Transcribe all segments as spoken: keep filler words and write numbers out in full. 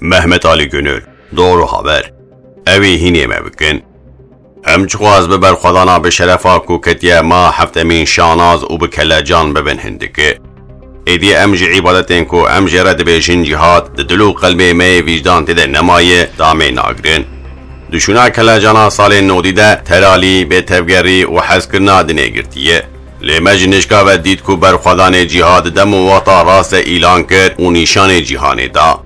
Mehmet Ali Gönül, Doğru Haber. Ew ê hînê me bikin. Em çiqas bi berxwedana bi şerefa ku ketiye ma heftemîn şanaz û bi kelecan bibin hindike. Êdî em ji îbadetên ku em jê re dibêjin cîhad, di dil û qelbê me yê vîjdan tê de nemaye, damê nagirin. Duşûna kelecana salên nodî de telalî, bêtevgerî û hezkirina dinê girtiye. Lê me ji nişka ve dît ku berxwedanê cîhad di dem û wexta rast de îlan kir û nîşanê cîhanê da.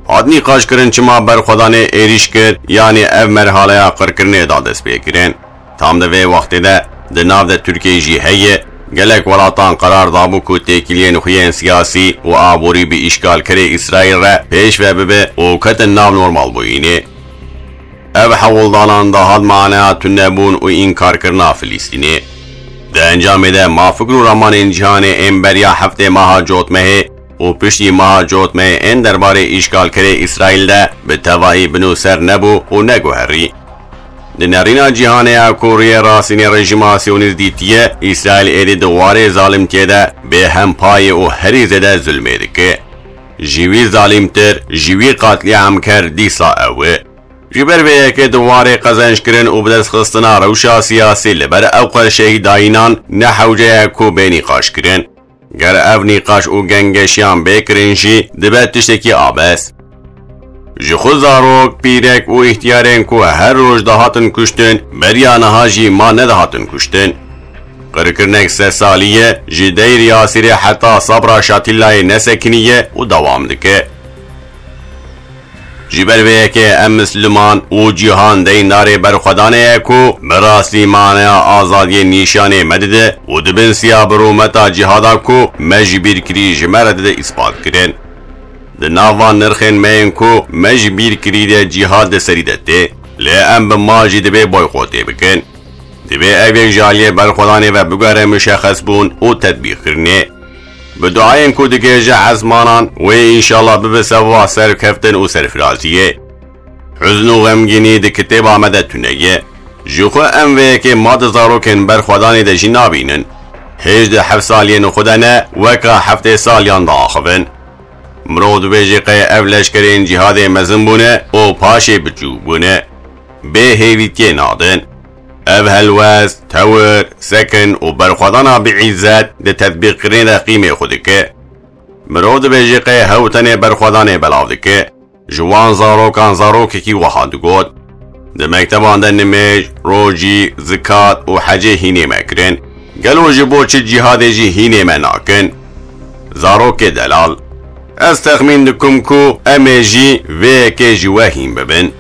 Hat nîqaşkirin çima berxwedanê êrîş kir, yanî ev merhaleya qirkirinê da destpêkirin. Tam di vê wextê de di nav de Tirkiyeyê jî heye, gelek welatan qerar dabû ku têkiliyên xwe yên siyasî û aborî bi îşgalkerê Îsraîl re pêş ve bibe û ketin nav normalbûyînê. Ev hewldanan dahat maneya tunebûn û înkarkirina Filîstînê. Di encamê de ma fikr û ramanên cîhanê ên beriya heftê meha cotmehê û piştî meha cotmehê ên derbarê îşgalkerê Îsraîl de bi tevayî binûser nebû û neguherî. Di nerîna cîhanê ya ku rûyê rastînê rejîma Siyonîst dîtiye, Îsraîl êdî di warê zalimtiyê de bêhempayê û herî zêde zulmê dike. Ji wî zalîmtir, ji wî qatlîamker dîsa ew e. Ji ber vê yekê di warê qezenckirin û bidestxistina rewşa siyasî li ber ew qer şehîdayînan ne hewce ye ku bê nîqaşkirin. Ger ev nîqaş û gengeşiyan bê kirin jî dibe tiştekî abes. Ji xwe zarok, pîrek û îhtiyarên ku her roj dihatin kuştin, beriya niha jî ma nedihatin kuştin. Qirkirinek sesalî ye, ji deyr Yasîrê heta sabra Şatîlayê nesekiniye û dewam dike. Ji ber vê yekê em misliman û cîhan deyndarê berxwedanê ye ku bi rastî maneya azadiyê nîşanê me dide û di bin siya bi rûmeta cîhada ku me ji bîr kirî ji me re dide îspat kirin. Di nav van nirxên me yên ku me ji bîr kirî de cîhad di serî de tê, lê em bi ma jî divê boykotê bikin. Divê ev yek ji aliyê berxwedanê ve bigere muşexesbûn û tetbîqkirinê. Bi duayên ku digihêje esmanan, wê înşallah bibe sebaba serkeftin û serfiraziyê. Huzn û xemgînî di kitêba me de tune ye. Ji xwe em vê yekê ma di zarokên berxwedanê de jî nabînin. Hêj di heft saliyên xwe de ne, weka heftê saliyan diaxivin. Mirov dibêje qey ev leşkerên cîhadê mezin bûne û paşê biçûk bûne. Bê hêvîtiyê nadin. Ev helwest, tewir, sekin û berxwedana bi îzzet di tetbîqkirinê de qîmê xwe dike. Mirov dibêje qey hew tenê berxwedanê belav dike. Ji wan zarokan zarokekî wiha digot, di mekteban de nimêj, rojî, zikat û hecê hînê me kirin. Gelo ji bo çi cîhadê jî hînê me nakin? Zarokê delal. Ez texmîn dikim ku em ê jî vê yekê ji we hîn bibin.